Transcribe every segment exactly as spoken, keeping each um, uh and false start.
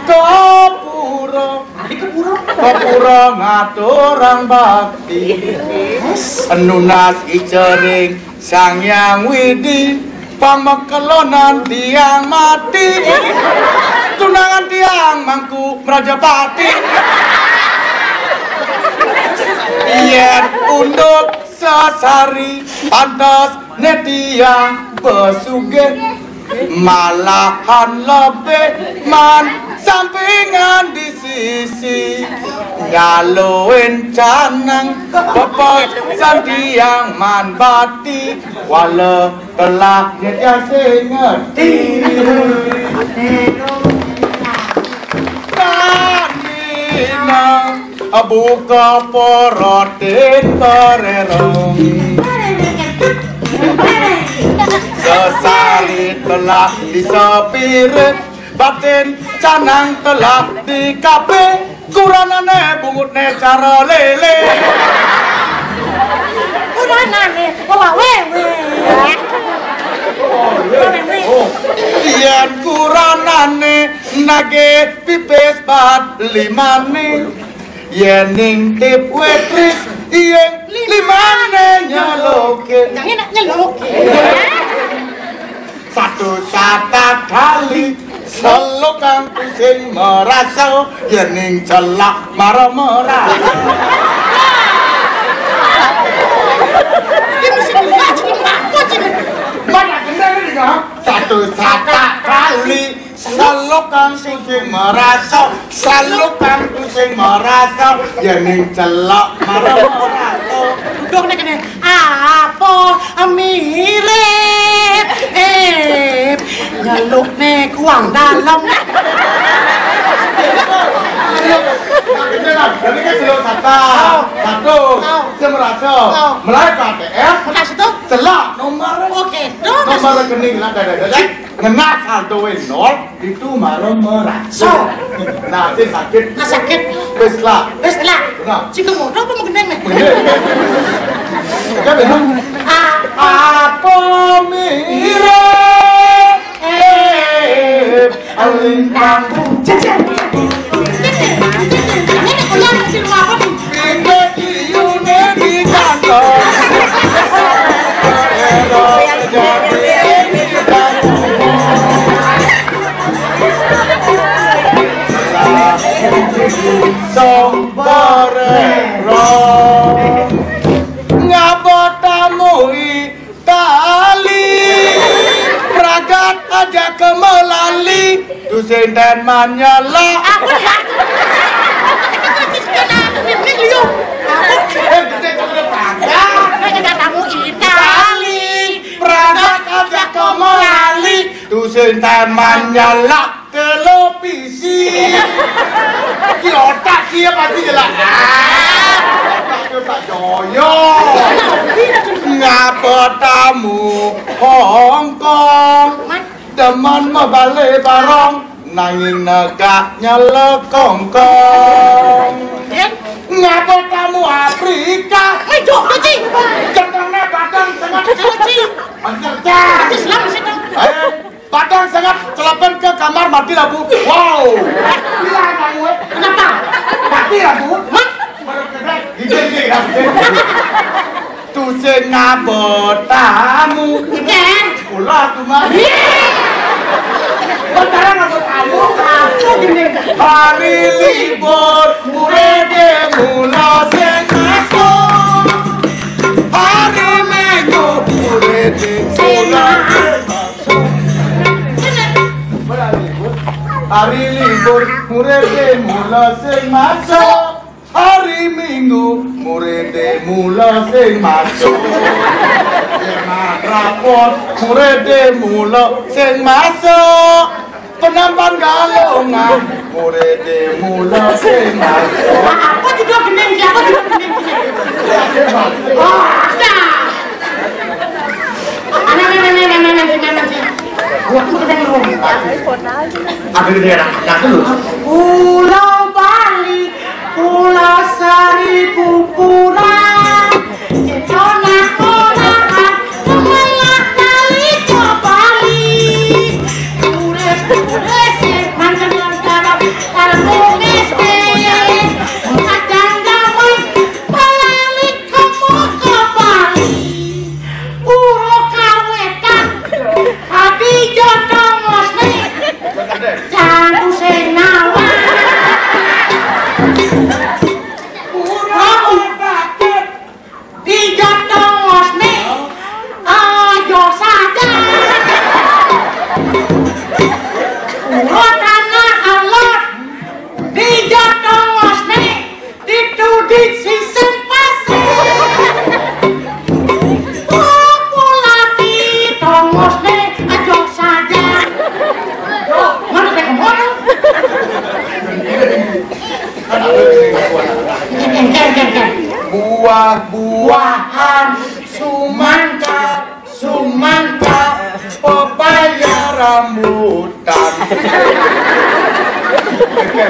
Kepura. Kepura ngaturang bakti. Nunas icering Sang Hyang Widi, pamekelonan tiang mati. Tunangan tiang Mangku Prajapati. Yen unduk sesari, pantes ne tiang besugih. Malahan lebih man sampingan di sisi. Nyaluin canang pepes santiang man bati. Wala telah nyetia sing ngerti. Kanina buka porotin barerong. Sesari telah disepirit, batin canang telah dikape, kuranane bungutne cara lele. Kuranane, wah, wewe. Oh, iya. Oh, yen kuranane nage pipis bat limane. Yening tip wetris, yen limane nyeloke. Yang enak nyeloke. Satu sata kali selukang pusing merasa, yening celak mara merasa. Ini mesti ngaji apa sih? Mana kendali, ha? Satu sata kali selukang pusing merasa, selukang pusing merasa, yening celak mara merasa. Duduk nih kene. Apa mirip? Eh, nyeluk nih kuang dalam. Nah, ini kan seluk sata. Oh. Satu. Oh. Dia merasa. Oh. Mulai K T M. Mulai situ. Celak nomor. Oh, gitu. Nomor rekening lah, dah, dah, dah, dah. Ngena saldo nol, itu malam merasa. So. Nah, si sakit. Nah, sakit. Wis lah. Wis lah. Nah. Sing kemudian apa mau gendeng nih? Gendeng. Kan bener. Ah. Apa mirip? Eh, alin kampung. Cek, cek. Ini kuliah masih lupa apa nih? Sombarero ngabot tamu i tali, pragat aja ke melali. Tusin ten manyala. Apa ya? Kenapa ini liu? Apa? Eh, kita sudah pakai. Kita tamu Itali. Pragat aja ke melali. Tusin ten manyala televisi. Ki otak dia pasti jelas. Ah, tak joyo. Ngapa tamu Hongkong? Demen mebale barong, nanging negak nyelekongkong. Ngapa tamu Afrika? Eh, Joko, Ci. Jenenge Badan Sengat. Joko, Ci. Bener, Ci. Islam sih, Bang. Eh, Badan Sengat, celepen ke kamar mandi lah, Bu. Wow. Gila, Bang, gue. Kenapa? Mati lah, Bu. Mat. Baru kena, gigit, gigit, gigit. Tusin ngabot tamu. Ken. Ulah tuh, Mas. Bentar, ngabot tamu. Aku gini. Hari libur, muridé mula sing masuk. Hari Minggu, muridé mula sing masuk. Hari libur, muridé mula sing masuk. Hari Minggu, muridé mula sing masuk. Yen rapot, muridé mula sing masuk. Penampan galungan, muridé mula sing masuk. Apa juga gending, siapa juga gending? Oh, ada. Anak, anak, anak, anak, anak, anak, anak. Gua tuh gending lu. Ada gending anak, anak lu. Pulau Bali. Kula sari pupuran, cetona-onahan, kemelah nalika bali. Turis-turis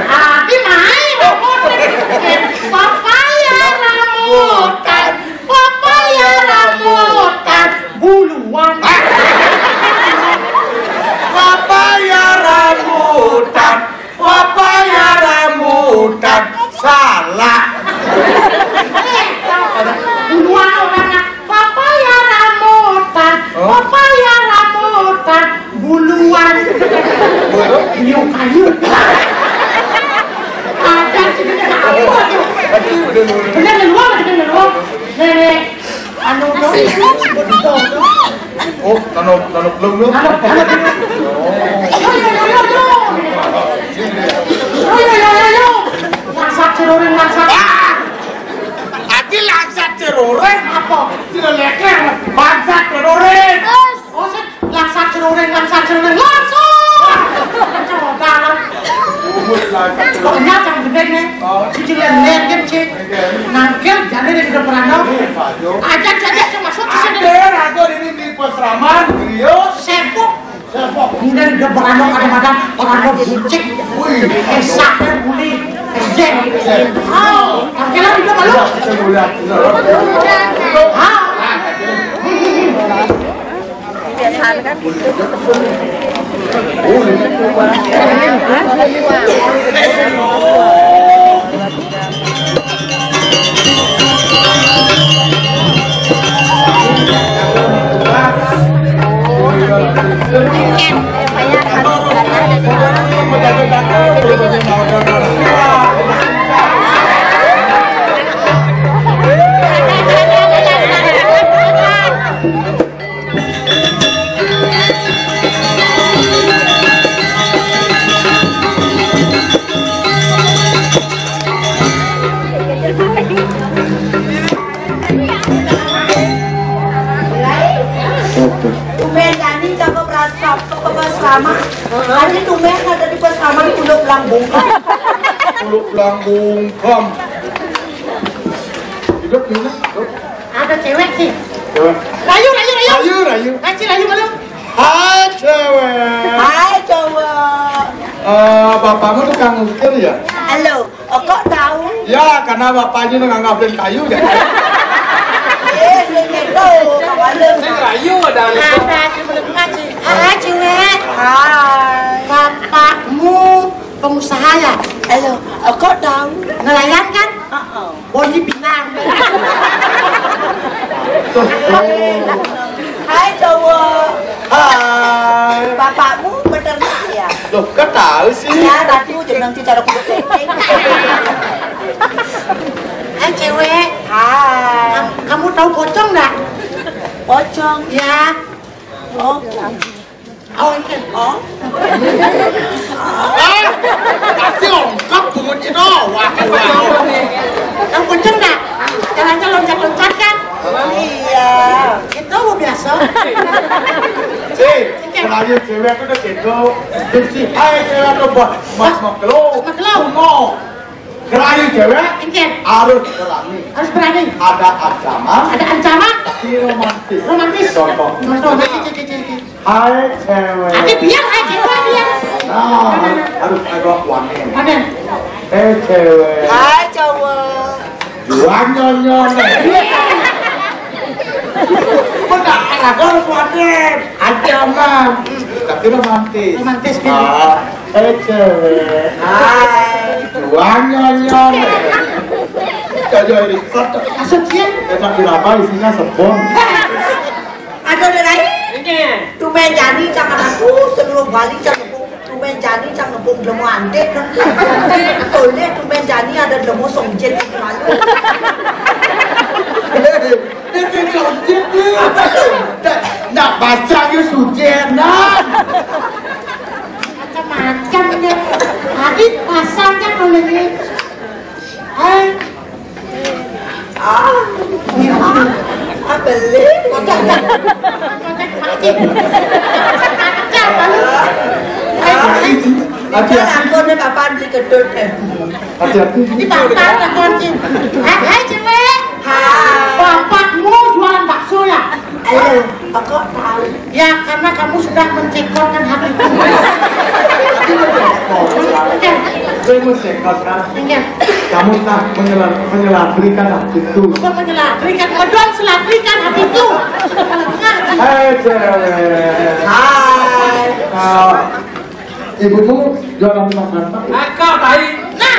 Ati mae rambutan. Pepaya rambutan. Pepaya rambutan. Buluan. Pepaya rambutan. Pepaya rambutan. Salah. Buluan orang. Pepaya rambutan. Pepaya rambutan. Buluan. Yuk, ayo. Ada sih, bener apa tuh? Bener, bener, bener. Nenek, anu dong. Oh, tanam, tanam belum, belum? Tanam, tanam. Yo, yo, yo, yo, yo. Yo, yo, yo, yo, yo. Masak ceruring, masak. Ah! Ati langsat ceruring. Apa? Tidak leker. Bangsat ceruring. Oh, sik, langsat ceruring, langsat ceruring. Langsung. Coba lah. Pokoknya yang bener nih. Oh. Cici lihat, lihat, lihat, Cik. Nangkil, jadi dia sudah pernah. Iya, Pak Jo. Aja, aja, aja, masuk ke sini. Ada, ada ini di Posraman, beliau. Sepuk. Sepuk. Ini dia pernah ada, ada orang mau bucik. Wih. Esaknya buli. Ejek. Oh, nangkil lagi dia malu. Iya, kita mau lihat. Ah. Biasaan kan gitu. Tumben Dani cakep rasa ke Basrama. Tadi tumben ada di Basrama kuluk lambung. Kuluk lambung, kom. Hidup, hidup, hidup. Ada cewek sih. Cewek. Rayu, rayu, rayu. Rayu, rayu. Kaci rayu malu. Hai, cewek. Hai, cowok. Eh, bapakmu tukang ukir ya? Halo, kok tahu? Ya, karena bapaknya nganggapin kayu ya. Eh, sing gitu, kok ada. Sing rayu ada. Ada, cuma ngaji. Hai, cewek. Hai. Bapakmu pengusaha ya? Halo, kok tahu? Nelayan kan? Heeh. Boni pinang. Hai, cowok. Hai. Bapakmu beternak ya? Loh, kok tahu sih? Ya, tadi udah bilang cara kulit keriting. Hai, cewek. Hai. Kam-, kamu tahu pocong nggak? Pocong? Ya. Oh. Oh, ini. Oh. Ah, pasti ongkap bungut itu. Wah, wah. Kamu kenceng nggak? Jalannya loncat-loncat kan? Iya. Itu biasa. Si, selain cewek aku udah gitu. Si, hai cewek tuh, Bos. Mas Maklo. Mas Maklo. Mau. Kerayu cewek. Inggih. Harus berani. Harus berani. Ada ancaman. Ada ancaman. Tapi romantis. Romantis. Contoh. Contoh. Cik, cik, cik, cik. Hai cewek. Ati biar, hai cewek biar. Nah, harus ada wanita. Ada. Eh cewek. Hai cowok. Juang nyonyon. Benar, ada harus wanita. Ancaman. Tapi romantis. Romantis, ah. Eh cewek. Hai. Juang nyonyon. Kayak Erickson. Maksudnya? Enak diraba isinya sebon. Aduh, udah lain. Ini. Tumben jani cang aku seluruh Bali cang aku. Tumben jani cang aku belum antik. Toleh tumben jani ada belum songjet di malu. Dia kayak songjet dia. Nak baca you sujena. Macam-macam dia. Tadi pasangnya kalau ini. Hai. Ah. Ah, beli. Kocak, kocak, kocak. Kocak, malu. Hai, hai. Hati-hati. Aku nih, Papa beli gedut deh. Hati-hati. Ini Papa, aku nih. Hai, hai, cewek. Hai. Bapakmu jualan bakso ya? Eh, aku tahu. Ya, karena kamu sudah mencekotkan hatiku. Saya mau check out kan. Iya. Kamu tak menyelar, menyelatrikan hatiku. Apa menyelatrikan? Kedon selatrikan hatiku. Sudah paling tengah. Hai cewek. Hai. Kau ibumu jualan di Jakarta. Akal tai. Nah,